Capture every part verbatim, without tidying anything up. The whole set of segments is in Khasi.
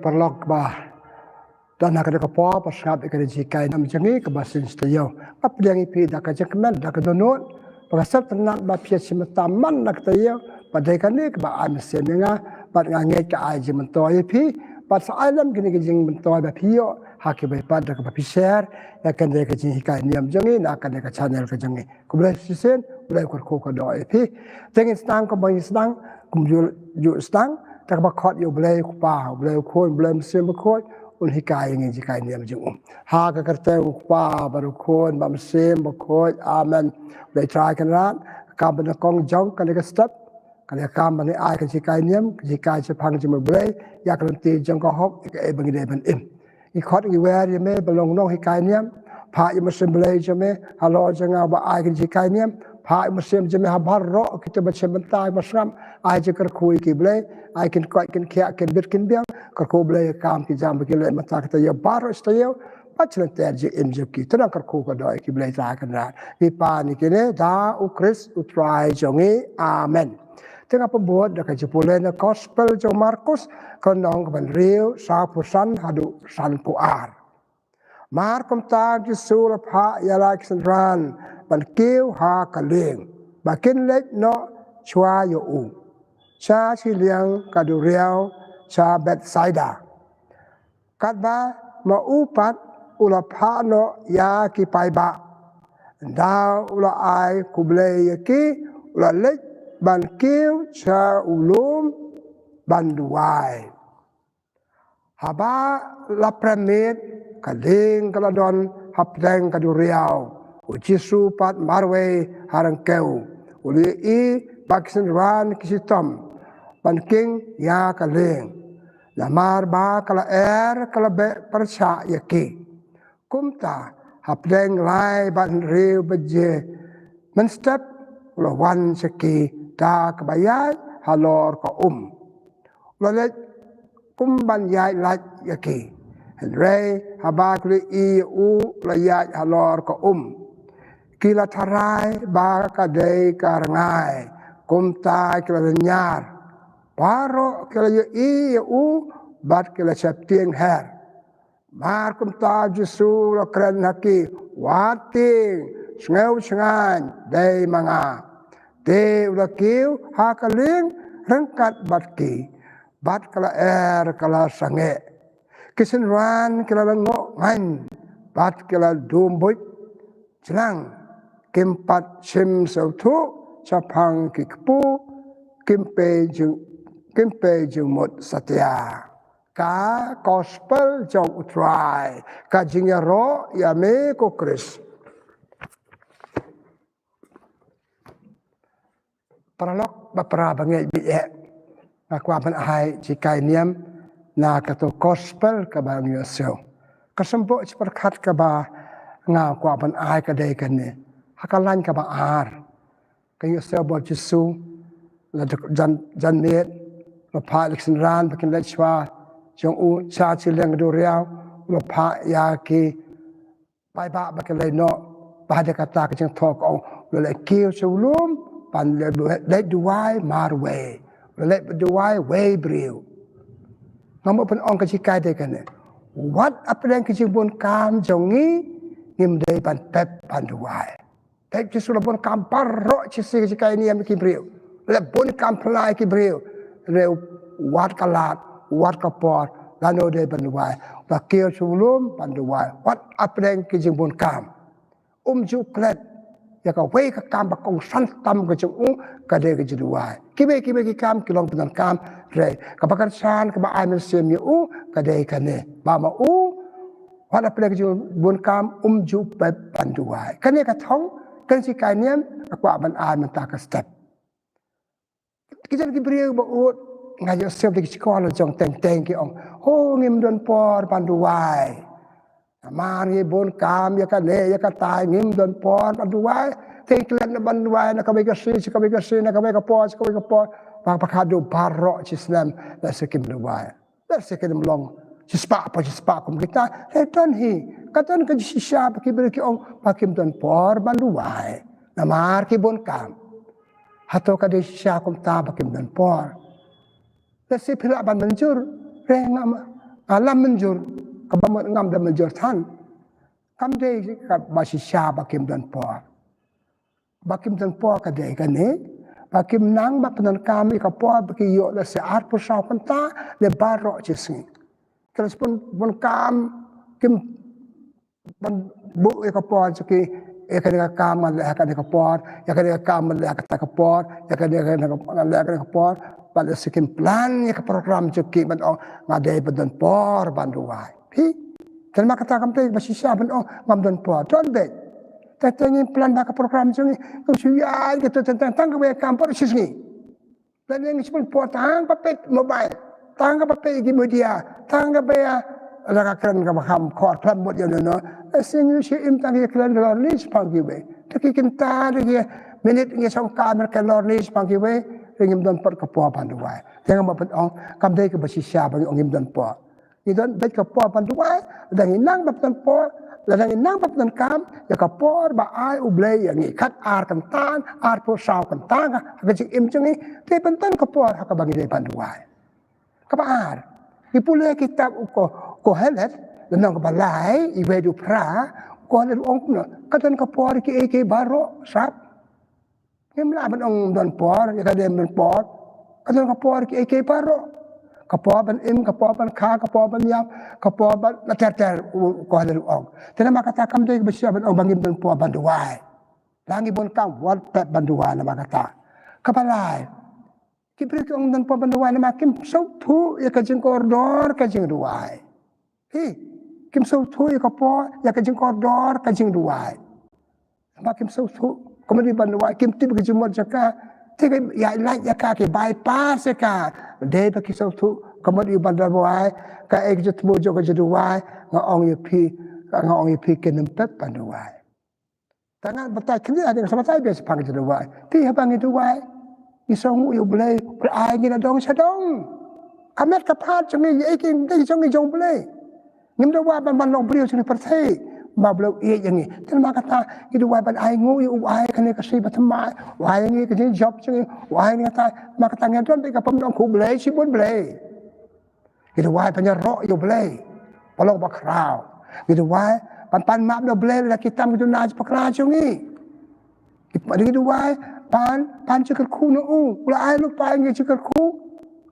Paralok ba don ha kane ka por, ba sngap ïa kane ka jinghikai niam jong ngi kaba shisha ïa u. Nga pdiang ïa phi da ka jingkmen, da ka dohnud ba ka sngewtynnat ba phi ïa shim bynta man na kata ïa u, ba dei kane kaba ai mynsiem ïa nga. Bad nga ngeit ka ai jingmyntoi ïa phi, bad sa ai lem kine ki jingmyntoi ba phi ïoh ha kiba ïapat da kaba phi share ïa kane ka jinghikai niam jong ngi na kane ka channel ka jong ngi. Khublei shisien, Blei u kyrkhu ka doh ïa phi. Te ngin sdang kumba ngin sdang, kumjuh sdang da kaba khot ïa u Blei u Kpa, u Blei u Khun, u Blei u Mynsiem Bakhuid un hikai ïa ngi jinghikai niam jong u. Ha ka kyrteng u Kpa bad u Khun bad u Mynsiem Bakhuid. Amen. Blei Trai Kynrad, ka kam ba nyngkong jong kane ka step, kane ka kam ba ngi ai ka jinghikai niam, ka jinghikai shaphang jong u Blei ïa ka lynti jong ka hok, ïa kaei ba ngi dei ban im. Ngi khot ngi wer ïa me ba long nonghikai niam. Phah ïa u Mynsiem Blei jong me halor jong nga ba ai ka jinghikai niam. Phah ïa u Mynsiem jong me ha baroh kito ba sngewbha ban tai ba sngap, ai jingkyrkhu ïa ki Blei, ai kin koit kin khiah kin bit kin biang. Kyrkhu Blei ïa ka kam ki jam ba ki leh mynta kata ïa baroh shi taïew bad shi lynter jingim jong ki. To nang kyrkhu ka doh ïa ki Blei Trai Kynrad. Ngi pan ïa kine da u Khrist u Trai jong ngi. Amen. Te nga pynbud da ka jingpule na Gospel jong u Markos, ka lynnong kaba hynriew, sawphew san haduh sanphew ar. Namar kumta u Jisu u la phah ïa la ki synran ban kiew ha ka lieng, ba kin leit noh shuwa ïa u sha shiliang ka duriaw sha Bethsaida. Katba ma u pat u la phah noh ïa ki paidbah. Ynda u la ai khublei ïa ki, u la leit ban kiew sha u lum ban duwai. Haba la prem miet, ka lieng ka la don hapdeng ka duriaw. U Jisu pat marwei ha ryngkew. U la ïohi ba ki synran ki shitom ban king ïa ka lieng, namar ba ka la er ka la beh pyrshah ïa ki. Kumta hapdeng lai bad hynriew baje mynstep u la wan sha ki da kaba ïaid halor ka um. U la leit kum ban ïaid lait ïa ki. Hynrei haba ki la ïohi ïa u u la ïaid halor ka um, ki la tharai ba ka dei ka rngai. Kumta ki la lynñiar baroh, ki la ïohi ïa u bad ki la sheptieng her. Namar kumta u Jisu u la kren ha ki, wat tieng, sngew shngaiñ, dei ma nga. Te u la kiew ha ka lieng ryngkat bad ki, bad ka la er ka la sangeh. Ki synran ki la lyngngoh ngaiñ bad ki la dum buit jnang, kim pat shim sngewthuh shaphang ki kpu, kim pei jing, kim pei jingmut satia. Ka Gospel jong u Trai. Ka jingïaroh ïa me ko Khrist. Paralok bapara bangeit baieit, nga kwah ban ai jinghikai niam na kato Gospel kaba ngi ïohsngew. Ka symboh shi pyrkhat kaba nga kwah ban ai ka dei kane. Ha ka lain kaba ar, ka ïohsngew ba u Jisu u la jan, jan miet, u la phah ïa la ki synran ba kin leit shuwa jong u sha shiliang duriaw. U la phah ïa ki paidbah ba kin leit noh. Bad ha kata ka jingthoh ka ong, u la leit kiew sha u lum ban leit, leit duwai marwei. U la leit duwai wei briew. Nga mut ban ong ka jinghikai dei kane. Wat hapdeng ka jingbun kam jong ngi, ngim dei ban pep ban duwai. Te u Jisu u la bun kam baroh shi sien, ka jinghikai niam ïa ki briew. U la bun kam phylla ïa ki briew. Hynrei wat ka lad, wat ka por, lano dei ban duwai. U la kiew sha u lum ban duwai. Wat hapdeng ka jingbun kam. Um ju klet ïa kawei ka kam ba kongsan tam ka jong u, ka dei ka jingduwai. Kiwei kiwei ki kam ki long pyndonkam, hynrei kaba kyrshan kaba ai mynsiem ïa u ka dei kane, ba ma u wat hapdeng ka jingbun kam um ju pep ban duwai. Kane ka thong, kane ka jinghikai niam nga kwah ban ai mynta ka step. Ki jan ki briew ba ud, nga ïohsngew da ki shkor la jong teng teng ki ong, oh, ngim don por ban duwai. Namar ngi bun kam ïa kane ïa katai, ngim don por ban duwai. Te klet na ban duwai na kawei ka sngi sha kawei ka sngi, na kawei ka por sha kawei ka por. Ba, ba khadduh baroh shi snem la sa kim duwai. Lehse kim long shispah, por shispah kum kita. Hynrei don hi, ka don ka jingshisha ba ki briew ki ong ba kim don por ban duwai. Namar ki bun kam. Hato ka dei shisha kumta ba kim don por? Lehse phi lah ban mynjur, hynrei nga ma, Nga la mynjur, kaba mut ngam da mynjur than. Kam dei kaba shisha ba kim don por. Ba kim don por ka dei kane, ba kim nang ba pyndonkam ïa ka por ba ki ïoh lehse arphew saw kynta ne baroh shi sngi. Ki la shu pyn, pynkam, kim pynbuh ïa ka por jong ki, ïa kane ka kam ngan leh ha kane ka por, ïa kane ka kam ngan leh ha kata ka por, ïa kane ka kam ngan leh ha kane ka por. Bad lehse kim plan ïa ka program jong ki ban ong nga dei ban don por ban duwai. Phi, te namar kata kam dei ba shisha ban ong ngam don por. Don beit. Te te ngin plan ba ka program jong ngi, ngam shu ïaid ka to tang tang kawei ka kam por shi sngi. Lane ngi shu pynpoi tang ba peit mobile, tang ba peit ki media, tang ba ïa la ka kren kaba kham khor khlem mut ïa no no. Lehse ngi shu im tang ïa kren lorni shaphang kiwei. Te ki kynta te ki minit ngi shong ka mer ka lorni shaphang kiwei. Te ngim don pat ka por ban duwai. Te nga mut ban ong kam dei kaba shisha ba ngi ong ngim don por. Ngi don beit ka por ban duwai, lada ngi nang ban pynpoi, lada ngi nang ban pyndonkam ïa ka por ba ai U Blei ïa ngi. Khatar kynta, arphew saw kynta ha ka jingim jong ngi, te pyndonkam ka por ha kaba ngi dei ban duwai. Kaba ar, ngi pule kitab u Ko, Kohelet, lynnong kaba lai, iwei haduh phra, u Kohelet u ong kumno, ka don ka por kiei kiei baroh sap. Ngim lah ban ong don por, ïa ka dei don por. Ka don ka por kiei kiei baroh. Ka por ban im, ka por ban kha, ka por ban ïap, ka por ban ter ter, u Kohelet u ong. Te namar kata kam dei ba shisha ban ong ba ngim don por ban duwai. La ngi bun kam wat pep ban duwai namar kata. Kaba lai, ki briew ki ong don por ban duwai namar kim sngewthuh ïa ka jingkordor ka jingduwai. Hi, kim sngewthuh ïa ka por, ïa ka jingkordor ka jingduwai. Namar kim sngewthuh ka mut ïa ban duwai, kim tip ka jingmut jong ka. Te ki ïaid lait ïa ka, ki bypass ïa ka. Dei ba ki sngewthuh ka mut ïa ban duwai, kaei ka jingthmu jong ka jingduwai. Nga ong ïa phi, nga ong ïa phi kin ym pep ban duwai. Tang ngan batai khyndiat, ngan sa batai biang shaphang ka jingduwai. Te haba ngi duwai, ngi sngewnguh ïa U Blei, U Blei ai ngi na dong sha dong. Ka met ka phad jong ngi, ïa ki dei jong ngi jong U Blei. Ngim duwai ban ban long briew jong ka pyrthei, ba U Blei u ïeit ïa ngi. Te namar kata ngi duwai ban ai nguh ïa u, u ai kane ka shi ba thymmai, u ai ngi ka jingjop jong ngi, u ai ngi kata, namar kata ngi don beit ka pyndonkam U Blei shibun Blei. Ngi duwai ban ïaroh ïa U Blei ba long bakhraw. Ngi duwai ban pan map na U Blei lada ki tam ki duna jingpakra jong ngi. Ngi duwai ban, ban jingkyrkhu na u, u la ai lypa ïa ngi jingkyrkhu.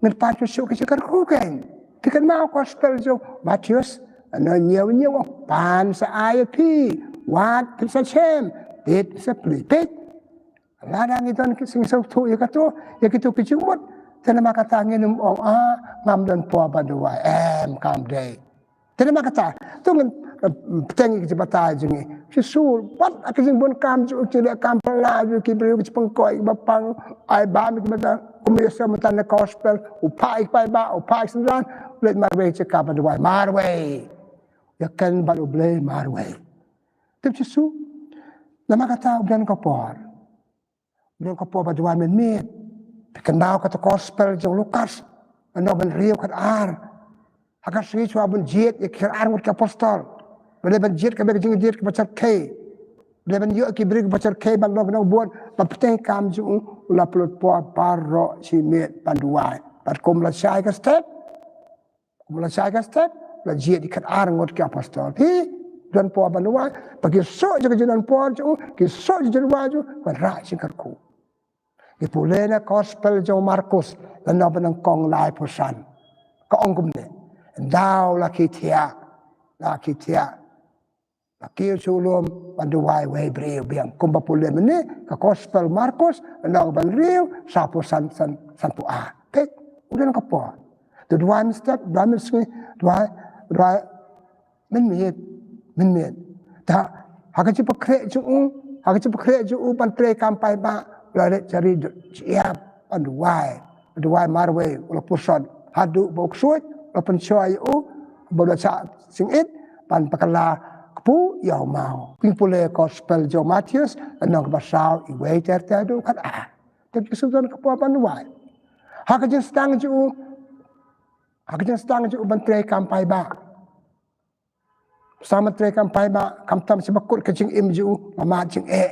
Ngin pan shuh shuh ki jingkyrkhu kein. Phi kynmaw gospel jong Mathaios, lynnong hynñiew hynñiew, pan sa ai ïa phi, wad phin sa shem, bit phin sa plie. Peit. Lada ngi don ki sngewthuh ïa kato, ïa kito ki jingmut, te namar kata ngin ym ong, ah, ngam don por ban duwai. Em, kam dei. Te namar kata, to ngin, eh, bteng ïa ki jingbatai jong ngi. Ki sur, wat ha ki jingbun kam jong u, ki leh kam pala jong u, ki briew ki jingpynkhuid, kiba pang, ai ba mi kiba ta, kum ïa sa mynta na gospel, u phah ïa ki paidbah, u phah ïa ki synran, leit marwei jaka ban duwai, marwei. Ïa ken bad U Blei marwei. Te Jisu, namar kata u don ka por. Don ka por ba duwai mynmiet. Phi kynmaw kata gospel jong u Lukas, lynnong ba hynriew khatar. Ha ka sngi shuwa ban jied ïa ki khatar ngut ki apostol. Ba dei ban jied kaba ka jingjied kaba shyrkhei. Ba dei ban ïoh ki briew kiba shyrkhei ban long ki nongbud, ba pyrthei kam jong u, u la pynlut por baroh shi miet ban duwai. Bad kum la shai ka step, Kum la shai ka step, la jied ïa ki khatar ngut ki apostol. Phi, don por ban duwai, ba ki suk jong ka jingdon por jong u, ki suk jong ka jingduwai jong u, ban rah jingkyrkhu. Ngi pule na gospel jong u Markus, lynnong ba nyngkong laiphew san. Ka ong kumne. Ynda la ki thiah, la ki thiah. La kiew sha u lum ban duwai wei briew biang. Kumba pule mynne, ka gospel Markus, lynnong ba hynriew, sawphew san, san, sanphew ar. Peit, u don ka por. To duwai mynstep, duwai mynsngi, duwai, duwai mynmiet, mynmiet. Te, ha ka jingpynkhreh jong u, ha ka jingpynkhreh jong u ban trei kam paidbah, la leit sha ri jong u Iap, ban duwai. Duwai marwei, u la puson. Haduh ba u ksuid, u la pynshoi ïa u, ba u la shah shyngiit, ban pynkylla kpu ïa u maw. Phi pule gospel jong u Mathaios, lynnong kaba saw, iwei ter ter haduh khatar. Te u Jisu u don ka por ban duwai. Ha ka jingsdang jong u, ha ka jingsdang jong u ban trei kam paidbah. Sa ban trei kam paidbah, khamtam sha ba kut ka jingim jong u, la mad jingeh.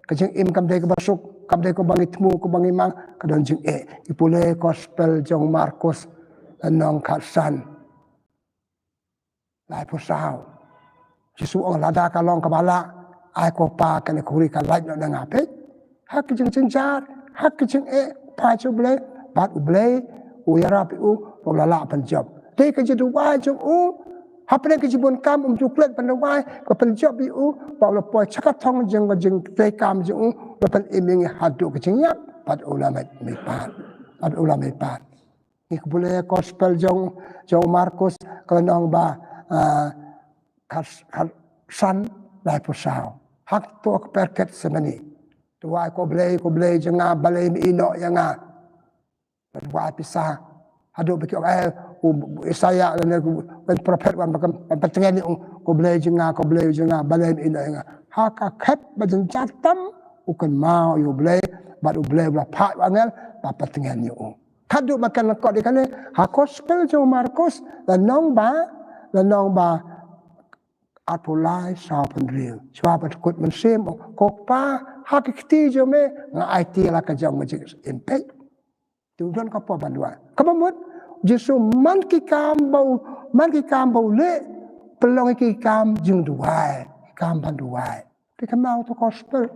Ka jingim kam dei kaba suk, kam dei kaba ngi thmu, kaba ngi mang, ka don jingeh. Ngi pule gospel jong u Markus, lynnong khatsan. Laiphew saw. Jisu ong lada ka long kaba lah, ai ko Pa kane ka khuri ka lait noh na nga peit. Ha ka jingjynjar, ha ka jingeh, Pa jong U Blei, bad U Blei u ïarap ïa u ba u la lah ban jop. Dei ka jingduwai jong u, hapdeng ka jingbun kam um ju klet ban duwai, ka pynjop ïa u ba u la poi sha ka thong jong ka jingtrei kam jong u, u la pynim ïa ngi haduh ka jingïap, bad u la mei, mei pat. Bad u la mei pat. Ngi pule gospel jong, jong Markus ka lynnong ba, ah, ka, ka san laiphew saw. Ha kato ka per Getsemani. Duwai ko Blei, ko Blei jong nga, balei me ïehnoh ïa nga. Duwai pisa. Haduh ba ki ong, eh, u Isaiah lane u prophet wan ba kan, wan ba tngen ïa u, ko Blei jong nga, ko Blei jong nga, balei me ïehnoh ïa nga. Ha ka khet ba jynjar tam, u kynmaw ïa U Blei, bad U Blei u la phah u angel ba pyntngen ïa u. Khadduh ba kan lyngkot ïa kane, ha gospel jong u Markus, lynnong ba, lynnong ba arphew lai, saw phew hynriew. Shuwa ban kut mynsiem, ko Pa, ha ka kti jong me, nga aiti ïa la ka jong me jingim peit. Te u don ka por ban duwai. Kaba mut, Jisu man ki kam ba u, man ki kam ba u leh, pynlong ïa ki kam jingduwai, ki kam ban duwai. Te kynmaw to gospel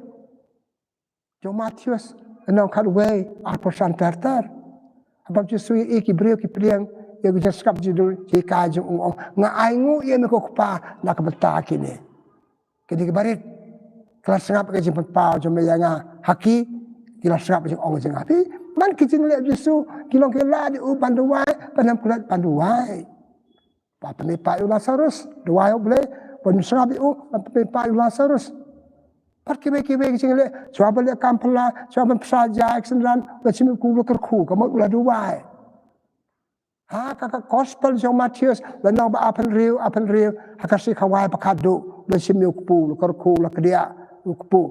jong u Mathaios, lynnong khatwei, arphew san ter ter. Haba u Jisu ïohi ki briew ki pdiang ïa ka jingsngap jingdum jinghikai jong u, u ong, nga ainguh ïa me ko Kpa na ka bynta kine. Kine ki barit ki la sngap ïa ka jingpynpaw jong me ïa nga ha ki, ki la sngap ïa ka jingong jong nga. Phi, man ki jingleh u Jisu ki long ki lad ïa u ban duwai, ban ym klet ban duwai. Ba pynmih paid u Lasarus, duwai, U Blei, ban sngap ïa u, ba pynmih paid u Lasarus. Bad kiwei kiwei ki jingleh, shuwa ban leh kam phylla, shuwa ban pynshai jai ki synran, u la shim ïa u kpu u la kyrkhu, ka mut u la duwai. Ha ka, ka gospel jong u Mathaios, lynnong ba arphew hynriew, arphew hynriew, ha ka sngi kawei ba khadduh, u la shim ïa u kpu, u la kyrkhu, u la kdiah, u kpu,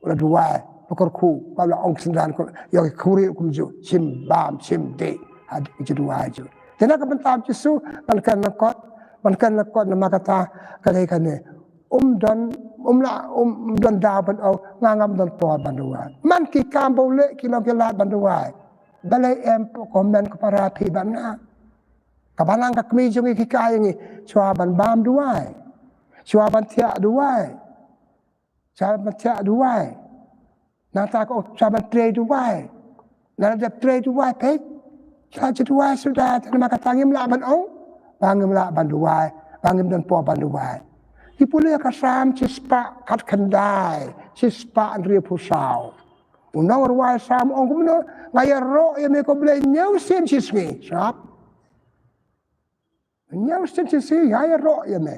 u la duwai, u la kyrkhu, bad u la ong ki synran, ïoh ki khuri kumjuh, shim bam, shim dih, ha ka jingduwai jong u. Te na ka bynta u Jisu, ban kren lyngkot, ban kren lyngkot namar kata, ka dei kane. Um don, um lah, um don daw ban ong, nga ngam don por ban duwai. Man ki kam ba u leh ki long ki lad ban duwai. Balei em pok comment ko para phi bad nga. Kaba nang ka kmie jong ngi ki hikai ïa ngi, shuwa ban bam duwai. Shuwa ban thiah duwai. Shuwa ban thiah duwai. Nangta ka ong shuwa ban trei duwai. Nang la dep trei duwai peit. Shuwa ju duwai suda, te namar kata ngim lah ban ong ba ngim lah ban duwai, ba ngim don por ban duwai. Ngi pule ka Salm shispah khatkhyndai, shispah hynriewphew saw. U nongrwai Salm u ong kumno, nga ïaroh ïa me ko Blei hynñiew sien shisngi. Sngap. Hynñiew sien shisngi nga ïaroh ïa me.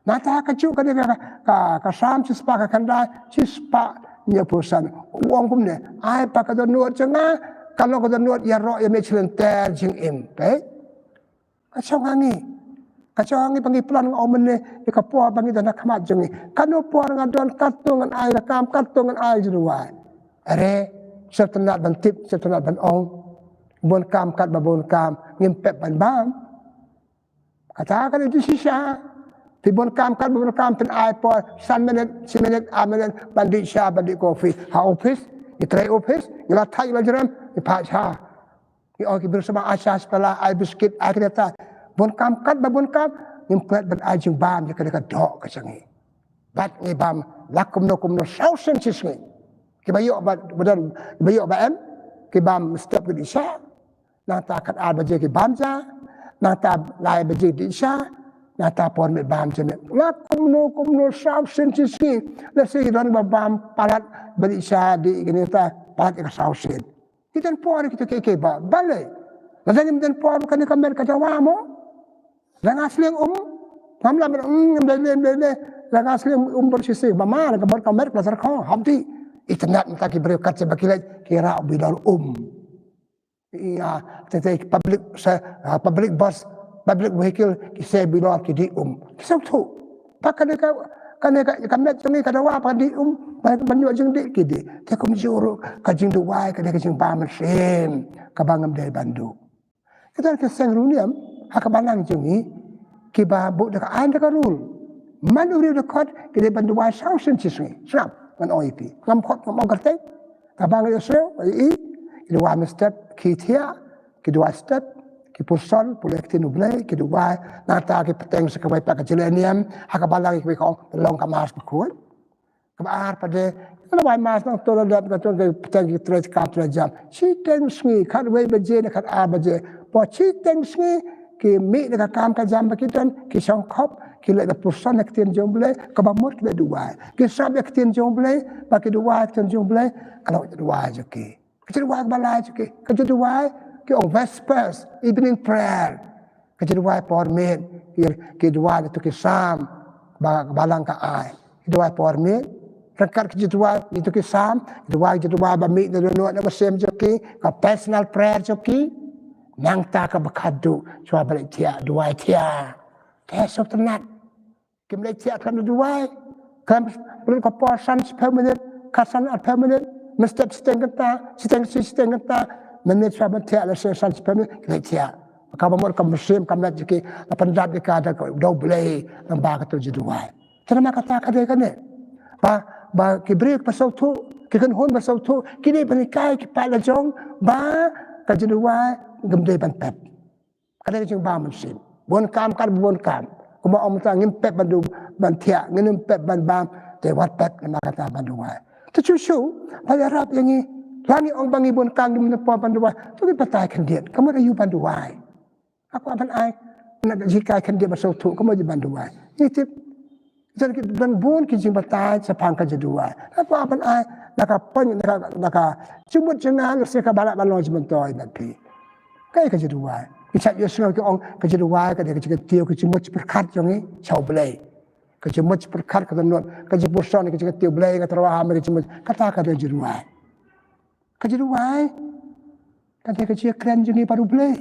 Nangta kajuh kane ka, ka, ka Salm shispah khatkhyndai, shispah hynñiewphew san. U ong kumne, ai ba ka dohnud jong nga kan long ka dohnud ïaroh ïa me shlynter jingim. Peit. Ka shong ha ngi. Ka shong ha ngi ba ngi plan, nga ong mynne, ïa ka por ba ngi don ha khmat jong ngi. Katno por nga don, katno ngan ai ka kam, katno ngan ai jingduwai. Are, sngewtynnat ban tip, sngewtynnat ban ong. Bun kam, katba bun kam, ngim pep ban bam. Kata ka dei jingshisha. Phi bun kam, katba bun kam, phin ai por san minit, shi minit, ar minit, ban dih sha, ban dih kofi. Ha ophis, ngi trei ophis, ngi la thait, ngi la jrem, ngi phah sha. Ngi ong ki briew samla, ai sha sha pela, ai biskit, ai kata kata. Bun kam, katba bun kam, ngim klet ban ai jingbam ïa kane ka doh ka jong ngi. Bad ngi bam la kumno kumno saw sien shisngi. Kiba ïoh ba, ba don, kiba ïoh ba em, ki bam step ki dih sha. Nangta khatar baje ki bam ja. Nangta lai baje ki dih sha. Nangta por miet bam ja miet. La kumno kumno saw sien shisngi. Lehse ki don ba bam palat ba dih sha, dih kine ta palat ïa ka saw sien. Ki don por ïa kito kiei kiei ba, balei? Lada ngim don por, kane ka met ka dawa mo. Lada nga sliang um, ngam lah ban, mm, ngam dei leh, ngam dei leh. Lada nga sliang um bad shisha ba ma, lada ka bor ka met ka la sar kho, hap dih. Itynnad mynta ki briew kat sha ba ki leit, ki rah bilor um. Ïa, te te public, sa, ah, public bus, public vehicle, ki seh bilor ki dih um. Ki sngewthuh. Ba kane ka, kane ka, ka met jong ngi ka dawa ba dih um, ba, ban ïoh jingdih ki dih. Te kumjuh ruh ka jingduwai, kane ka jingbam mynsiem kaba ngam dei ban duh. Kita ki seng riewniam ha ka balang jong ngi, kiba buh da ka aiñ da ka rule. Man u riew dkhot ki dei ban duwai saw sien shisngi. Sngap, ngan ong ïa phi. Ngam khot, ngam ong kyrteng. Kaba ngi ïohsngew ïa i, ki duwai mynstep, ki thiah, ki duwai step, Ki puson pule ktien U Blei, ki duwai. Nangta ki bteng sa kawei pat ka jingeh niam ha ka balang, kiwei ki ong long ka Mass bakhuid. Kaba ar pat de, ka la wai Mass nangta la dep ka tun ka bteng ki trei kam trei jam. Shiteng sngi, khatwei baje ne khatar baje, poi shiteng sngi, ki mih na ka kam ka jam ba ki don, ki shong khop, ki leit ba puson na ktien jong U Blei, kaba mut ki leit duwai. Ki sngap ïa ktien jong U Blei, ba ki duwai ktien jong U Blei, ka long duwai jong ki. Ka jingduwai kaba lai jong ki, ka jingduwai ki ong Vespers, evening prayer. Ka jingduwai por miet, ki, ki duwai na tu ki Salm, ba, ba lang ka ai. Ki duwai por miet, ryngkat ka jingduwai na tu ki Salm, ki duwai, ki duwai ba mih na dohnud na mynsiem jong ki, ka personal prayer jong ki. Nangta kaba khadduh, shuwa ba leit thiah, duwai thiah. Te sngewtynnat. Kim leit thiah khlem da duwai. Khlem, briew ka por san shiphew minit, khatsan arphew minit, mynstep shiteng kynta, shiteng shi, shiteng kynta, mynmiet shuwa ban thiah lehse san shiphew minit, kim leit thiah. Kaba mut ka mynsiem ka met jong ki la pyndap ïa ka da U Blei lyngba katu ka jingduwai. Te namar kata ka dei kane, ba, ba ki briew ba sngewthuh, ki kynhun ba sngewthuh, ki dei ban hikai ki paid la jong ba ka jingduwai ngim dei ban pep. Ka dei ka jingbam mynsiem. Bun kam, kat bun kam. Kumba ong mynta ngim pep ban du, ban thiah, ngim pep ban bam, te wat pep namar kata ban duwai. Te shuh shuh, ba ïarap ïa ngi, la ngi ong ba ngi bun kam, ngim pep ban duwai. To ngin batai khyndiat, ka mut aïu ban duwai. Ka kwah ban ai, na ka jinghikai khyndiat ba sngewthuh, ka mut aïu ban duwai. Ngi tip, Jan ki don bun ki jingbatai shaphang ka jingduwai. Ka kwah ban ai, na ka pyn, na ka, na ka jingmut jingmai, lehse kaba lah ban long jingmyntoi bad phi. Kaei ka jingduwai? Ki shait ïohsngew ki ong ka jingduwai ka dei ka jingkyntiew, ka jingmut jingpyrkhat jong ngi sha U Blei. Ka jingmut jingpyrkhat, ka dohnud, ka jingpuson, ka jingkyntiew, Blei nga tyrwa ha me, ka jingmut, kata ka dei jingduwai. Ka jingduwai ka dei ka jingïakren jong ngi bad U Blei.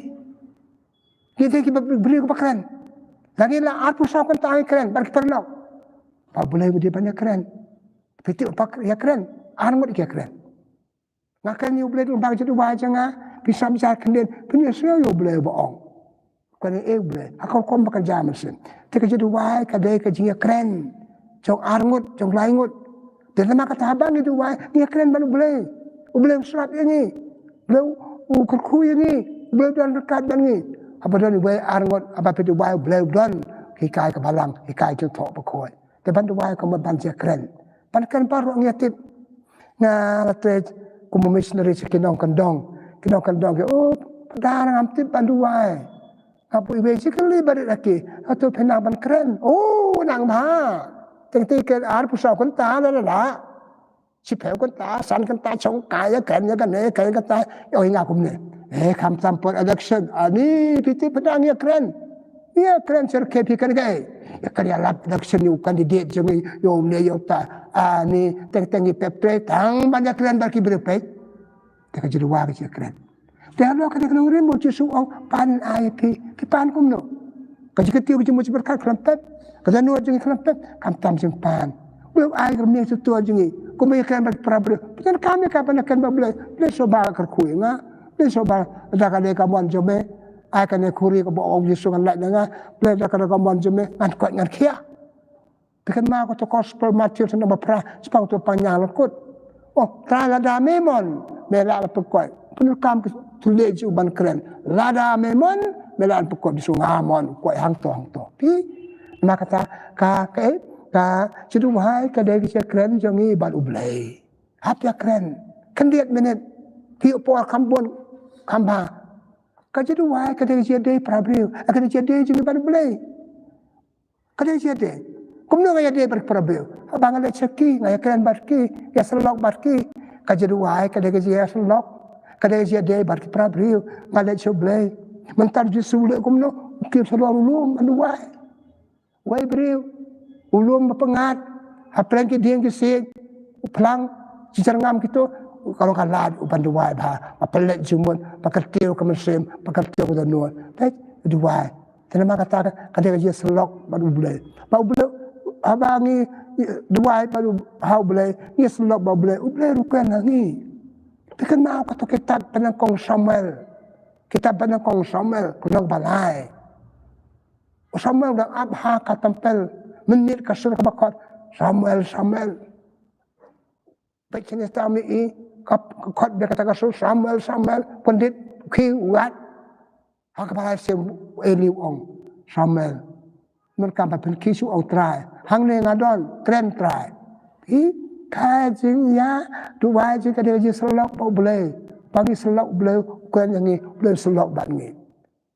Ngi dei kiba briew kiba kren. Lada ngi la arphew saw kynta ngi kren bad ki paralok, ba U Blei u dei ban ïakren. Phi tip ba ïakren, ar ngut ki ïakren. Nga kren ïa U Blei lyngba ka jingduwai jong nga, phi sngap jar khyndiat, phin ïohsngew ïa U Blei uba ong. Kane eh U Blei, ha ka rukom ba kynja mynsiem. Te ka jingduwai ka dei ka jingïakren jong ar ngut, jong lai ngut. Te namar kata haba ngi duwai, ngi ïakren bad U Blei. U Blei u sngap ïa ngi. U Blei u kyrkhu ïa ngi. U Blei u don ryngkat bad ngi. Haba don uwei ar ngut, haba phi duwai, U Blei u don. Hikai ka balang, hikai jingthoh bakhuid. Te ban duwai ka mut ban jingkren. Ban kren baroh ngi tip. Nga la trei kum u missionary sha ki nongkyndong. Ki nongkyndong ki, oh, Phadar ngam tip ban duwai. Nga buh iwei shi kali ba rit ha ki. Hato phi nang ban kren? Oh, nang bha. Teng teng kren arphew saw kynta la la la. Shiphew kynta, san kynta, shong kai, ïa kren ïa kane, ïa kren kata, ïa oi nga kumne. Eh, khamtam por election, ani, phi tip phi dang ïa kren. Ïa kren sha ki phi kren kai. Ïa kren ïalap election ïa u candidate jong ngi, ïa umne ïa uta. Ani, teng teng ngi pep trei, tang ban ïa kren bad ki briew peit. Te ka jingduwai ka jingkren. Te halor kane ka nongrim u Jisu u ong pan ai phi, phi pan kumno? Ka jingkyntiew ka jingmut jingpyrkhat khlem pep, ka dohnud jong ngi khlem pep, khamtam jingpan. U Blei u ai ka rmiang sha uto jong ngi. Kumba ngi kren bad ki para briew, pyndonkam ïa ka ban kren bad U Blei. Blei sngewbha kyrkhu ïa nga. Blei sngewbha, lada ka dei ka mon jong me, ai kane ka khuri kaba ong Jisu ngan lait na nga. Blei lada ka dei ka mon jong me, ngan koit ngan khiah. Phi kynmaw kato ka Gospel Matthew lynnong ba phra, shaphang uto u pangïar lyngkut. Oh, Trai, lada me mon, me lah ban pynkoit. Pyndonkam ka thylliej jong u ban kren. Lada me mon, me lah ban pynkoit. Jisu, nga mon, koit hangto hangto. Phi, namar kata ka, ka, ka jingduwai ka dei ka jingkren jong ngi bad U Blei. Hap ïakren. Khyndiat minit. Phi, por kam bun, kam bha. Ka jingduwai ka dei ka jingïadei para briew. Ka dei ka jingïadei jong ngi bad U Blei. Ka dei jingïadei. Kumno nga ïadei bad ki para briew? Haba nga leit sha ki, nga ïakren bad ki, ïasyllok bad ki. Ka jingduwai ka dei ka jingïasyllok. Ka dei ka jingïadei bad ki para briew. Nga leit sha U Blei. Mynta u Jisu u leh kumno? U kiew shalor u lum ban duwai. Wei briew, u lum ba pyngngad ha pdeng ki dieng ki siej, u phlang, ki jyrngam kito, ka long ka lad u ban duwai bha, ba pynleit jingmut, ba kyntiew ka mynsiem, ba kyntiew ka dohnud. Peit, duwai. Te namar kata ka, ka dei ka jingïasyllok bad U Blei. Ba U Blei, haba ngi duwai bad U, ha U Blei, ngi ïasyllok bad U Blei, U Blei ruh u kren ha ngi. Phi kynmaw kato ka kitab pyndonkam u Samuel. Kitab pyndonkam u Samuel, ka lynnong ba lai. U Samuel u dang ap ha ka templ, mynmiet ka sur kaba khot, Samuel, Samuel. Peit shane, tang me i, ka, ka khot beit kata ka sur, Samuel, Samuel, pyndiat, u khie, u wad. Ha kaba lai sien u Eli u ong, Samuel, mynta ka ba pynkhih shuh, ong Trai. Hangne nga don, kren Trai. Phi, ka jingïa duwai jong ngi ka dei ka jingsyllok bad U Blei. Ba ngi syllok U Blei u kren ïa ngi, U Blei u syllok bad ngi.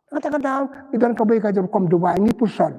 Kata ka daw ngi don kawei ka jingrukom duwai, ngi puson.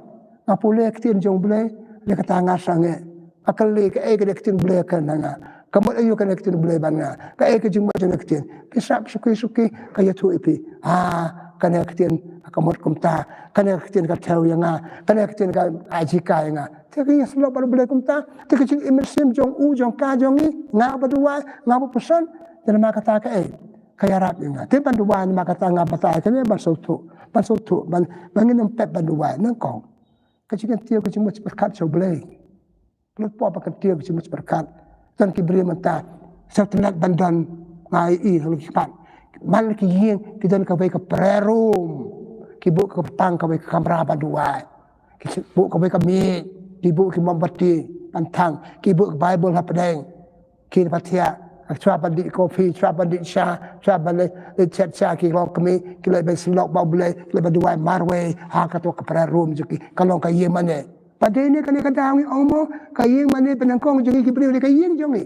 Nga pule ktien jong U Blei, lei kata nga sangeh. Nga kylli kaei ka dei ka ktien U Blei ka kren ïa nga. Ka mut aïu kane ka ktien U Blei bad nga? Kaei ka jingmut jong kane ka ktien? Phi sngap suki suki, ka ïathuh ïa phi. Ah, kane ka ktien ka mut kumta. Kane ka ktien ka thew ïa nga. Kane ka ktien ka ai jinghikai ïa nga. Te ka ïasyllok bad U Blei kumta. Te ka jingim mynsiem jong u, jong ka, jong ngi, nga ba duwai, nga ba puson. Te namar kata kaei? Ka ïarap ïa nga. Te ban duwai namar kata nga batai kane ban sngewthuh. Ban sngewthuh, ban, ban ngin ym pep ban duwai nyngkong. Ka jingkyntiew ka jingmut pyrkhat sha U Blei. Lut pop ba kyntiew ka jingmut pyrkhat. Don ki briew mynta sngewtynnat ban don, nga ïohi ha ki khmat. Man la ki ïing ki don kawei ka prayer room. Ki buh ka pang kawei ka kamra ban duwai. Ki buh kawei ka miej, ki buh ki mombati ban thang, ki buh ka Baibl hapdeng. Ki na pathiah, shuwa ban dih kopi, shuwa ban dih sha, shuwa ban leit, leit chet sha ki longkmie, ki leit ban syllok bad U Blei, ki leit ban duwai marwei ha kato ka prayer room jong ki, ka long ka ïingmane. Ba dei ne kane ka daw ngi ong mo, ka ïingmane ba nyngkong jong ngi ki briew, dei ka ïing jong ngi.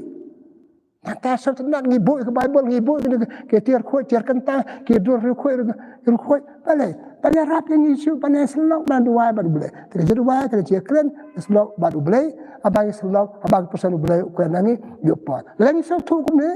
Nangta sngewtynnat ngi buh ïa ka Baibl, ngi buh ïa ki tiar khuid, tiar kynta, ki dur riewkhuid, riewkhuid. Balei? Ban ïarap ïa ngi shuh ban ïasyllok, ban duwai bad U Blei. Te ka jingduwai ka dei jingkren, syllok bad U Blei, haba ngi syllok, haba ngi puson U Blei u kren ïa ngi, ïoh poi. Lada ngi sngewthuh kumne,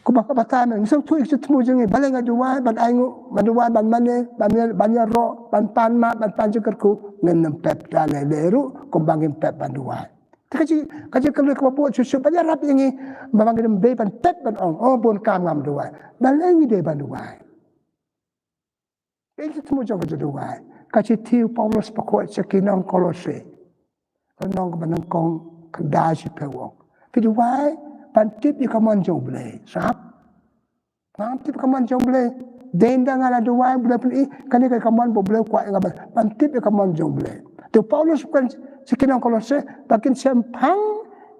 kumba ka batai mynne, ngi sngewthuh ïa ka jingthmu jong ngi, balei nga duwai ban ainguh, ban duwai ban mane, ban ïa, ban ïaroh, ban pan map, ban pan jingkyrkhu, ngin ym pep da lei lei ruh kumba ngim pep ban duwai. Te ka jing, ka jingkylli kaba bud shuh shuh, ba ïarap ïa ngi ba ngin ym dei ban pep ban ong, oh, bun kam ngam duwai. Balei ngi dei ban duwai? Ka jingthmu jong ka jingduwai. Ka shithi u Paulus ba khuid sha ki nong Kolose, ka lynnong kaba nyngkong, khyndai shiphew, u ong, phi duwai ban tip ïa ka mon jong U Blei. Sngap. Ban tip ïa ka mon jong U Blei. Dei ynda nga la duwai, U Blei pyni, kane ka dei ka mon ba U Blei u kwah ïa nga ban, ban tip ïa ka mon jong U Blei. Te u Paulus u kren sha ki nong Kolose ba kin shemphang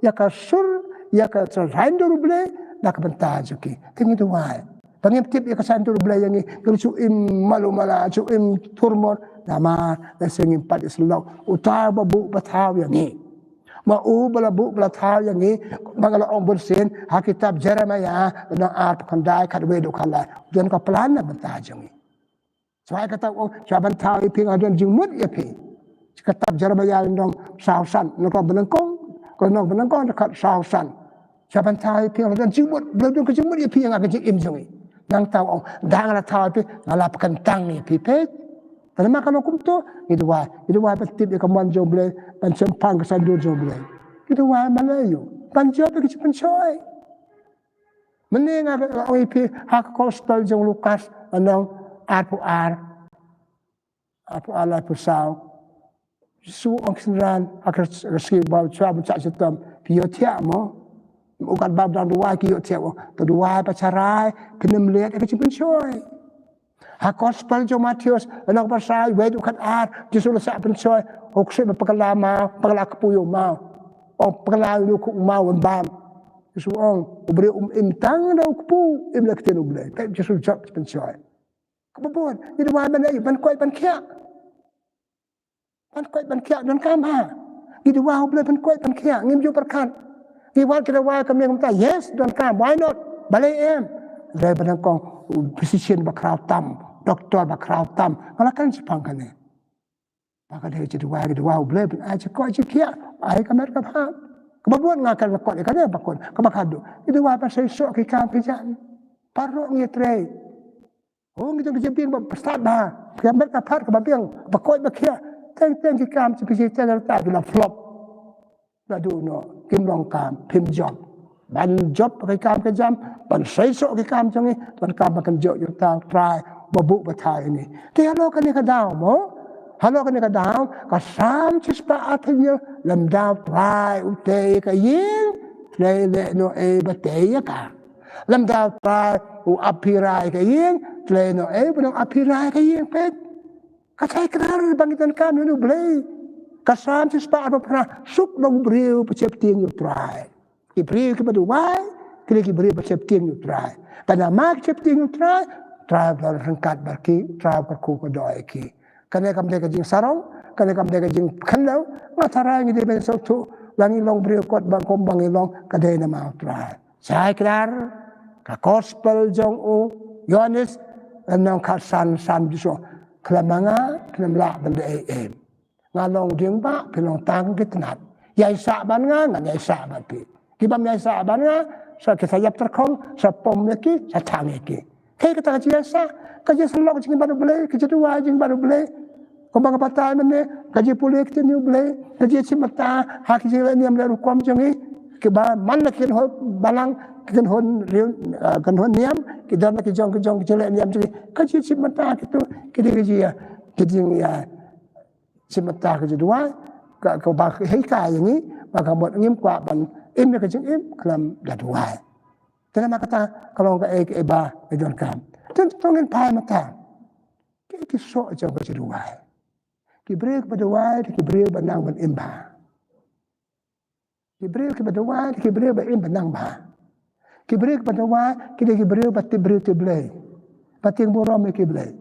ïa ka sur, ïa ka saiñdur U Blei na ka bynta jong ki. Te ngi duwai ba ngim tip ïa ka saiñdur U Blei ïa ngi, ngi ju im malu mala, ju im thurmur, namar lehse ngim pat ïasyllok. Uta uba buh ba thaw ïa ngi. Ma u ba la buh ba la thaw ïa ngi, ba nga la ong bunsien, ha kitab Jeremaïah, lynnong arphew khyndai, khatwei haduh khatlai. Don ka plan na ka bynta jong ngi. Shuwa kata u ong, shuwa ban thaw ïa phi nga don jingmut ïa phi. Sha kitab Jeremaïah lynnong saw san, lynnong ba nyngkong, lynnong ba nyngkong, dkhot saw san. Shuwa ban thaw ïa phi nga don jingmut, ba don ka jingmut ïa phi ïa nga, ka jingim jong ngi. Nangta u ong, ynda nga la thaw ïa phi, nga la pynkyntang ïa phi, peit. Te namar ka long kumto, ngi duwai, ngi duwai ban tip ïa ka mon jong U Blei, ban shemphang ka saiñdur jong U Blei. Ngi duwai ban ïoh, ban jop ïa ka jingpynshoi. Mynne nga ong ïa phi ha ka gospel jong u Lukas, lynnong arphew ar, arphew ar, arphew saw. Jisu u ong ki synran ha ka sngi ba u shah, ba u shah shitom, phi ïohthiah mo? U kat ba dang duwai ki ïohthiah mo? To duwai ba sharai, phin ym leh ïa ka jingpynshoi. Ha gospel jong u Mathaios, lynnong ba saw, wei haduh khatar, Jisu u la shah pynshoi, u ksuid ba bakla maw, bakla kpu ïa u maw. Ong bakla ïa u kpu maw, wan bam. Jisu u ong, u briew um im tang da u kpu, im da ka ktien U Blei. Te Jisu u jop pynshoi. Kaba bud, ngi duwai ban ïa, ban koit ban khiah. Ban koit ban khiah, donkam ha. Ngi duwai U Blei ban koit ban khiah, ngim ju pyrkhat. Ngi wad ki duwai ka meng mynta, yes, donkam, why not? Balei em? Dei ba nyngkong, u physician ba khraw tam, doktor ba khraw tam. Nga la kren shaphang kane. Ba ka dei ka jingduwai, ka duwai U Blei ban ai jingkoit jingkhiah, ai ka met ka phad. Kaba bud nga kren la kot ïa kane ba kot, kaba khatduh, ngi duwai ban seisoh ki kam ki jam. Baroh ngi trei. Oh, ngi don ka jingbiang ba stad bha, ka met ka phad kaba biang, ba koit ba khiah. Teng teng ki kam jong phi, teng teng ki la flop. Naduh noh, kim long kam, phim jop. Ban jop ki kam ki jam, ban seisoh ki kam jong ngi, donkam ban kynjoh ïa uta u Trai ba buh ba thaw ïa ngi. Te halor kane ka daw mo, halor kane ka daw, ka Salm shispah arphew hynñiew, lymda u Trai u tei ïa ka ïing, Trai leh noh ei ba tei ïa ka. Lymda u Trai u ap phi rai ïa ka ïing, Trai leh noh ei ba nang ap phi rai ïa ka ïing, peit. Ka shai kynhar ba ngi donkam ïa U Blei. Ka Salm shispah arphew phra, suk long u briew ba sheptieng ïa u Trai. Ki briew kiba duwai, ki dei ki briew ba sheptieng ïa u Trai. Te namar ki sheptieng ïa u Trai, Trai ba la ryngkat bad ki, Trai ba kyrkhu ka doh ïa ki. Kane kam dei ka jingsarong, kane kam dei ka jingkhyndew, nga tharai ngi dei ban sngewthuh, ba ngi long briew kot ba kum ba ngi long, ka dei namar Trai. Shai kdar, ka gospel jong u Ïoannis, nong khatsan san bshoh, khlem ma nga, khlem lah ban dei ei ei. Nga long dieng ba, phi long tang ki tnat. Ïai sah ban nga, ngan ïai sah ban phi. Ki bym ïai sah ban nga, sa ki sa ïap tyrkhong, sa pom ïa ki, sa thang ïa ki. Kaei kata ka jingïai sah, ka jingïasyllok jong ngi bad U Blei, ka jingduwai jong ngi bad U Blei. Kumba nga batai mynne, ka jingpule ktien U Blei, ka jingshim bynta ha ki jingleh niam leh rukom jong ngi. Kiba man la ki kynhun balang, ki kynhun riew, ah, kynhun niam, ki don la ki jong ki jong ki jingleh niam jong ngi. Ka jingshim bynta kito, ki dei ka jingïa, ka jingïa shim bynta ka jingduwai, ka, kaba hikai ïa ngi, ba ka mut ngim kwah ban im ïa ka jingim khlem da duwai. Te namar kata ka long kaei kaei ba ngi donkam. Te to ngin phai mynta. Ki, ki soh jong ka jingduwai. Ki briew kiba duwai, ki briew ba nang ban im bha. Ki briew kiba duwai, ki briew ba im ba nang bha. Ki briew kiba duwai, ki dei ki briew ba tip briew tip Blei. Ba tieng burom ïa ki Blei.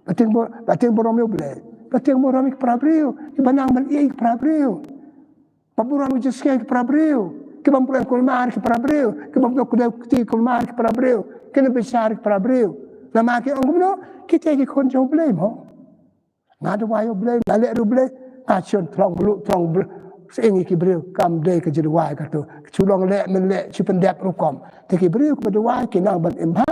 Ba tieng bu-, ba tieng burom ïa U Blei. Ba tieng burom ïa ki para briew. Kiba nang ban ïeit ïa ki para briew. Ba burom ïa ki jingsngew ïa ki para briew. Ki bym kren kulmar ïa ki para briew. Ki bym duk kdew kti kulmar ïa ki para briew. Ki nang bishar ïa ki para briew. Namar ki ong kumno, kita ki khun jong U Blei mo. Nga duwai ïa U Blei, nga leh ruh U Blei, nga shon throng bluh, throng bluh. Seng ïa ki briew, kam dei ka jingduwai kato. Shu long leh, men leh, shu pyndep rukom. Te ki briew kiba duwai, ki nang ban im bha.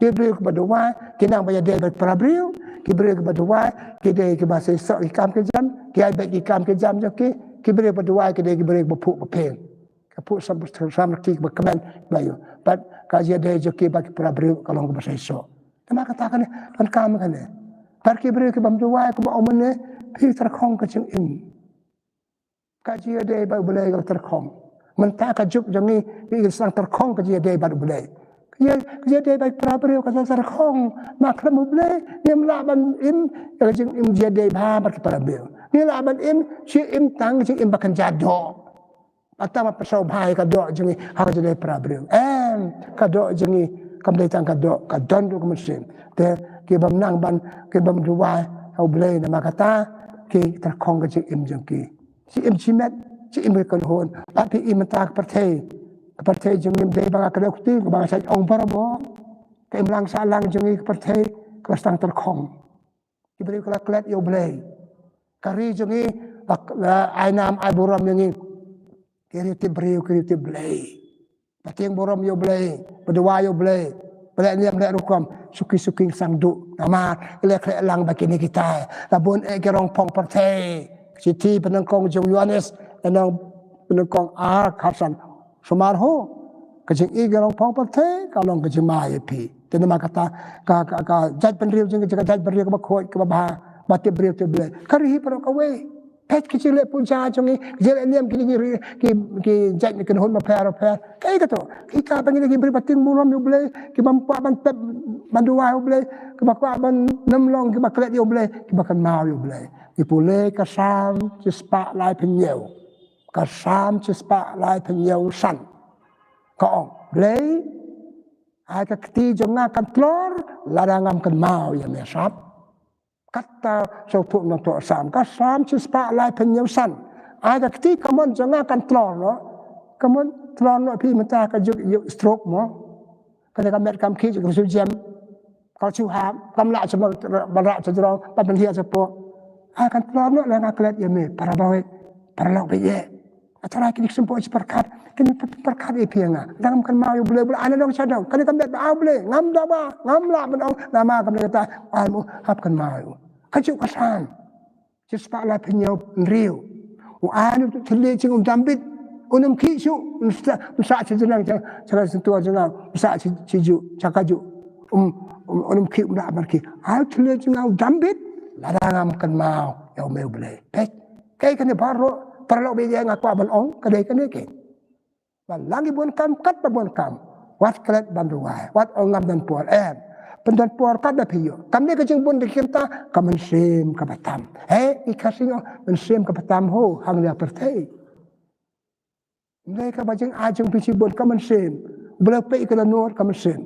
Ki briew kiba duwai, ki nang ban ïadei bad para briew. Ki briew kiba duwai, ki dei kiba seisoh ki kam ki jam. Ki ai beit ki kam ki jam jong ki. Ki briew kiba duwai, ki dei ki briew kiba phuh ba pher. Ka phuh sam, sam ki ba kmen ba ïoh. Bad ka jingïadei jong ki bad ki para briew ka long kaba seisoh. Namar kata kane, donkam kane. Bad ki briew ki bym duwai, kiba ong mynne, phi tyrkhong ka jingim. Ka jingïadei bad U Blei ka tyrkhong. Mynta ka juk jong ngi, ngi sdang tyrkhong ka jingïadei bad U Blei. Ka jingïadei bad para briew ka tyrkhong. Namar khlem U Blei, ngim lah ban im, ka jingim jingïadei bha bad ki para briew. Ngim lah ban im, shi im tang, jingim ba kynja doh. Bad tang ba pynsaw bha ïa ka doh jong ngi ha ka jingïadei para briew. Em, ka doh jong ngi kam dei tang ka doh, ka don ruh ka mynsiem. Te ki bym nang ban, ki bym duwai ha U Blei namar kata ki tyrkhong ka jingim jong ki. Jingim shimet, jingim ka kynhun. Bad phi i mynta ka pyrthei. Ka pyrthei jong ngi ym dei ba nga kdew kti, ba nga shait ong barabor. Ka imlang sahlang jong ngi ka pyrthei, ka la sdang tyrkhong. Ki briew ki la klet ïa U Blei. Ka ri jong ngi, la, la ai nam ai burom ïa ngi. Ki riew tip briew, ki riew tip Blei. Ba tieng burom ïa U Blei, ba duwai ïa U Blei. Ba leh niam leh rukom, suki suki sdang duh. Namar, ki la klet lang ba kine kita. La bun eh ki rong phong pyrthei. Shithi pyndonkam jong u Ïoannis, lynnong pyndonkam ar khatsan. Sumar ho, ka jingïeit ka long phong pyrthei, ka long ka jingma ïa phi. Te namar kata, ka, ka, ka jaitbynriew jong ngi, ka jaitbynriew kaba khuid, kaba bha, ba tip briew tip Blei. Ka ri hi baroh kawei. Peit ki jingleh puja jong ngi, ki jingleh niam ki, ki, ki, ki jait ki kynhun bapher bapher. Kaei kato, kita ba ngi dei ki briew ba tieng burom ïa U Blei, ki bym kwah ban tep, ban duwai ïa U Blei, kiba kwah ban nym long kiba klet ïa U Blei, kiba kynmaw ïa U Blei. Ngi pule ka Salm shispah laiphew hynñiew. Ka Salm shispah laiphew hynñiew san. Ka ong, Blei, ai ka kti jong nga kan tlor, lada ngam kynmaw ïa me sap. Kata sngewthuh nongthoh Salm. Ka Salm shispah laiphew hynñiew san. Ai ka kti kamon jong nga kan tlor noh. Kamon tlor noh phi mynta ka juk ïa u stroke mo. Kane ka met kam khih ka shu jem. Ka shu hap, kam lah shu ban rah sha jrong, ban pynhiar shapoh. Ai kan tlor noh lada nga klet ïa me, para bangeit, paralok baieit. Nga tharai kine ki symboh shi pyrkhat, kine pyrkhat ïa phi ïa nga. Lada ngam kynmaw ïa U Blei, U Blei ai nongshong sha dong. Kane ka met ba, ah, U Blei, ngam da ba, ngam lah ban ong, namar kane kata, ai mo, hap kynmaw ïa u. Ka juk ka san. Shispah laiphew hynñiew hynriew. U ai noh u thylliej jong u dambit. Un ym khih shuh, un sah, un sah sha jrong, sha, sha ka syntur jong nga, un sah sha, sha juh, sha ka juh. Um, um, un ym khih, um lah ban khih. Ai u thylliej jong nga u dambit, lada ngam kynmaw ïa me U Blei. Peit, kaei kane baroh, paralok baieit, nga kwah ban ong, ka dei kane keiñ. Ba la ngi bun kam, katba bun kam. Wat klet ban duwai, wat ong ngam don por, em. Phin don por katba phi ïoh. Kam dei ka jingbun da ki kynta, ka mynsiem kaba tam. Hei, i Khasi ong, mynsiem kaba tam ho, hangne ha pyrthei. Ym dei kaba jingai jong phi shibun, ka mynsiem. U Blei u peit ïa ka dohnud, ka mynsiem.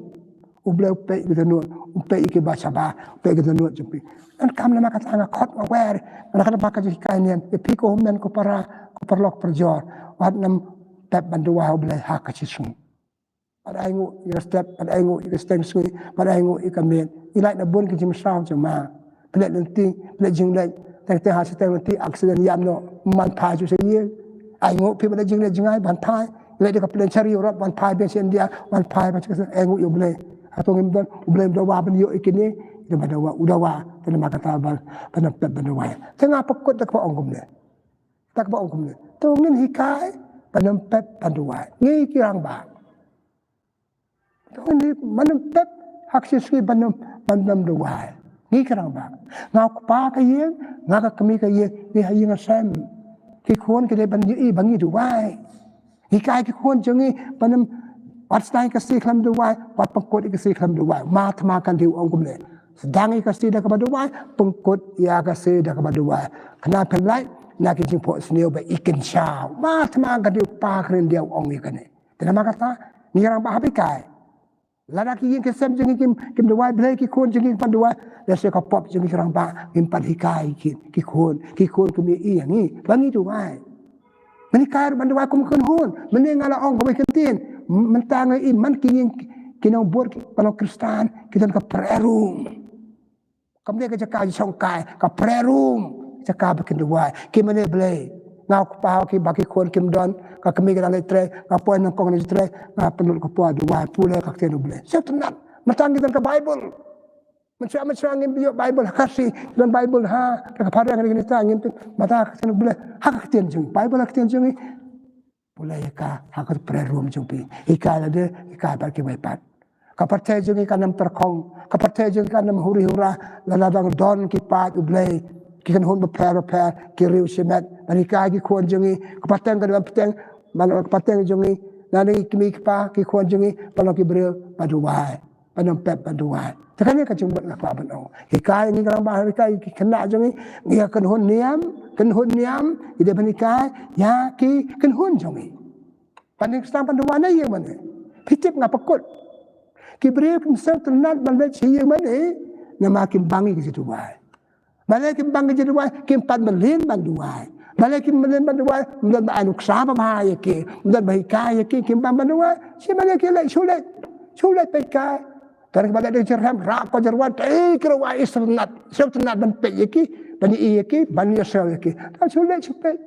U Blei u peit ïa ki dohnud, u peit ïa ki ba shaba, u peit ïa ki dohnud jong phi. Ngan kam namar kata nga khot nga wer, nga kata ba ka jinghikai niam, ïa phi ko hynmen ko para, ko paralok parajor, wat nang pep ban duwai ha U Blei ha ka shi sngi. Bad ainguh ïa ka step, bad ainguh ïa ka step sngi, bad ainguh ïa ka miet. Ngi lait na bun ki jingmynsaw jong ma. Phi leit lynti, phi leit jingleit, teng teng ha shateng lynti, accident ïam noh, man phai shuh sha ïing. Ainguh phi ba leit jingleit jngai, ban phai. Leit da ka plane sha ri Europe, ban phai biang sha India, ban phai ba sha, ainguh ïa U Blei. Hato ngim don, U Blei um dawa ban ïoh ïa kine, ïa ba dawa, u dawa, te namar kata ba, ba nang pep ban duwai. Te nga pynkut da kaba ong kumne. Da kaba ong kumne. To ngin hikai, ba nang pep ban duwai. Ngi ki rangbah. Ngi, man ym pep ha ka shi sngi ban ym, ban ym duwai. Ngi ki rangbah. Nga u kpa ka ïing, nga ka kmie ka ïing, ngi ha ïing ha sem. Ki khun ki dei ban ïohi ba ngi duwai. Ngi hikai ki khun jong ngi ban ym, wat sdang ïa ka sngi khlem duwai, wat pynkut ïa ka sngi khlem duwai. Ma thma kan dei u ong kumne. Sdang ïa ka sngi da kaba duwai, pynkut ïa ka sngi da kaba duwai. Khnang phin lait na ki jingphohsniew ba i kynshaw. Ma thma kan dei u kpa ka ri India u ong ïa kane. Te namar kata, ngi rangbah hap hikai. Lada ki ïing ki sem jong ngi kim, kim duwai, balei ki khun jong ngi kim pat duwai. Lehse ka pop jong ngi ki rangbah, ngim pat hikai ki, ki khun, ki khun kim ïohi ïa ngi ba ngi duwai. Ngan hikai ruh ban duwai kum kynhun, mynne nga la ong kawei ka ktien. Mynta nga ïohi man ki ïing ki nongbud ki, ba long Khristan, ki don ka prayer room. Kam dei ka jaka jingshongkai, ka prayer room, jaka ba kin duwai. Ki mane Blei. Nga u kpa ki ba ki khun kim don, ka kmie ka dang leit trei, nga poi nyngkong na trei, nga pynlut ka por duwai, pule ka ktien U Blei. Sngewtynnat, mynta ngi don ka Bible. Mynshuwa mynshuwa ngim ïoh Bible ha Khasi, don Bible ha, ka phareng ngi ngi ta ngim tip, mynta ka ktien U Blei, ha ka ktien jong, Bible ha ka ktien jong ngi. Pule ïa ka ha ka prayer room jong phi. Hikai lade, hikai bad kiwei pat. Ka pyrthei jong ngi kan ym tyrkhong. Ka pyrthei jong ngi kan ym huri hura. Lada dang don ki paid U Blei, ki kynhun bapher bapher, ki riew shimet. Ban hikai ki khun jong ngi. Ka pateng ka dei ban pateng, ban, ka pateng jong ngi. Lada ngi kmie kpa, ki khun jong ngi, ban long ki briew ba duwai. Ban ym pep ban duwai. Te kane ka jingmut nga kwah ban ong. Hikai ngi ka rangbah, hikai ki khynnah jong ngi, ngi ka kynhun niam, kynhun niam, ngi dei ban hikai ïa ki kynhun jong ngi. Ban ïeng sdang ban duwai na ïing mane. Phi tip nga pynkut. Ki briew kim sngewtynnat ban leit sha ïing mane, namar kim bang ïa ka jingduwai. Balei kim bang ka jingduwai, kim pat mlien ban duwai. Balei kim mlien ban duwai, mlien ban ai nuksa ba bha ïa ki, mlien ban hikai ïa ki, kim bang ban duwai. Shi balei ki leit, shu leit, shu leit peit kai. Tang ba leit da ka jingrhem, rah ka jingduwai, ei ki duwai, i sngewtynnat, sngewtynnat ban peit ïa ki, ban ïohi ïa ki, ban ïasnoh ïa ki. Tang shu leit shu peit.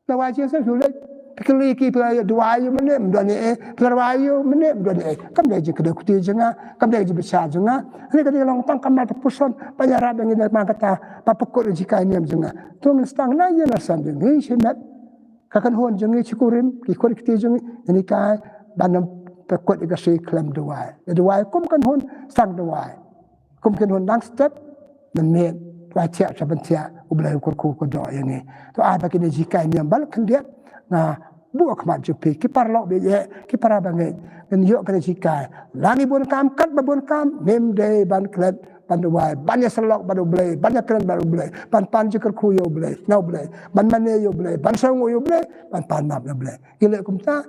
Duwai jingïaseng shu leit. Phi kylli ki, phi duwai ïa u mynne, ym don ei ei. Phi duwai ïa u mynne, ym don ei ei. Kam dei jingkdew kti jong nga, kam dei jingbishar jong nga. Hangne ka dei long tang ka mat ka puson, ban ïarap ïa ngi na ka bynta kata, ban pynkut ïa ka jinghikai niam jong nga. To ngin sdang na ïing na sem jong ngi shimet. Ka kynhun jong ngi shikurim, ki khun ki kti jong ngi, ngin hikai, ban ym pynkut ïa ka sngi khlem duwai. Ïa duwai kum kynhun, sdang duwai. Kum kynhun dang step, mynmiet, duwai thiah sha ban thiah, U Blei u kyrkhu kyrdoh ïa ngi. To ai ba kine jinghikai niam ba la khyndiat, nga buh ha khmat jong phi, ki paralok ba ïeit, ki para bangeit, ngin ïoh kane jinghikai. La ngi bun kam, katba bun kam, ngim dei ban klet, ban duwai, ban ïasyllok bad U Blei, ban ïakren bad U Blei, ban pan jingkyrkhu ïa U Blei, na U Blei, ban mane ïa U Blei, ban sngewnguh ïa U Blei, ban pan map ïa U Blei. Ngi leh kumta,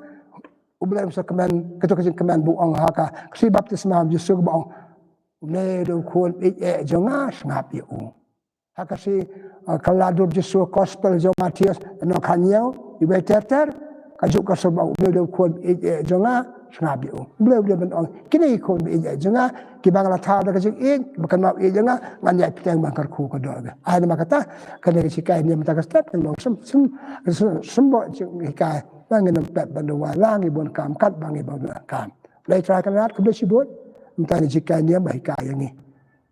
U Blei um sa kmen, kato ka jingkmen ba u ong ha ka, ka shithi baptisma U Jisu kaba ong, Une u dei u khun ba ïeit eh jong nga, sngap ïa u. Ha ka shithi, uh, ka la dur Jisu, Gospel jong Mathaios, lynnong khathynñiew, iwei ter ter, kajuh ka sur ba une u dei u khun ba ïeit eh jong nga, sngap ïa u. U Blei u dei ban ong, kine ki khun ba ïeit eh jong nga, kiba nga la thaw da ka jingïeit, ba kynmaw ïeit jong nga, ngan ïaid bteng ban kyrkhu kyrdoh ïa ki. Ai namar kata, kane ka jinghikai niam mynta ka step, kan long sym, sym, sym, symboh jinghikai, ba ngin ym pep ban duwai, la ngi bun kam, katba ngi bun kam. Blei Trai Kynrad, khublei shibun, mynta ka jinghikai niam ba hikai ïa ngi.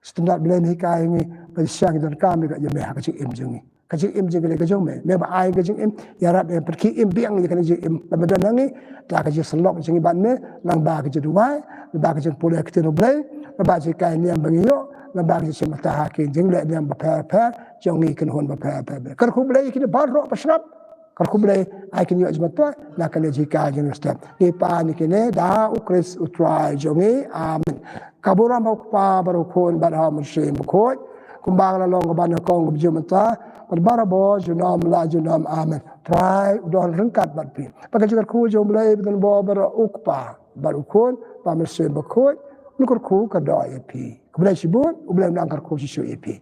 Sngewtynnat Blei me hikai ïa ngi, ba shisha ngi donkam ïa ka, ïa me ha ka jingim jong ngi. Ka jingim jong ngi ka jong me. Me ba ai ka jingim, ïarap ïa ngi, pyrkhi im biang ïa kane ka jingim. Ba me don ha ngi, da ka jingsyllok jong ngi bad me, lyngba ka jingduwai, lyngba ka jingpule ka ktien U Blei, lyngba ka jinghikai niam ba ngi ïoh, lyngba ka jingshim bynta ha ki jingleh niam bapher bapher, jong ngi kynhun bapher bapher. Kyrkhu Blei ïa kine baroh ba sngap, kyrkhu Blei, ai kin ïoh jingmyntoi, na kane ka jinghikai jong ngi step. Ngi pan ïa kine, da U Khrist U Trai jong ngi. Amen. Ka burom ha U Kpa bad U Khun bad ha U Mynsiem Bakhuid. Kumba ka la long kaba nyngkong kaba jylliew mynta. Bad barabor junom la junom. Amen. Trai u don ryngkat bad phi. Bad ka jingkyrkhu jong U Blei ba donbor baroh U Kpa bad U Khun bad U Mynsiem Bakhuid. Ngan kyrkhu ka doh ïa phi. Khublei shibun, U Blei un nang kyrkhu shisha ïa phi.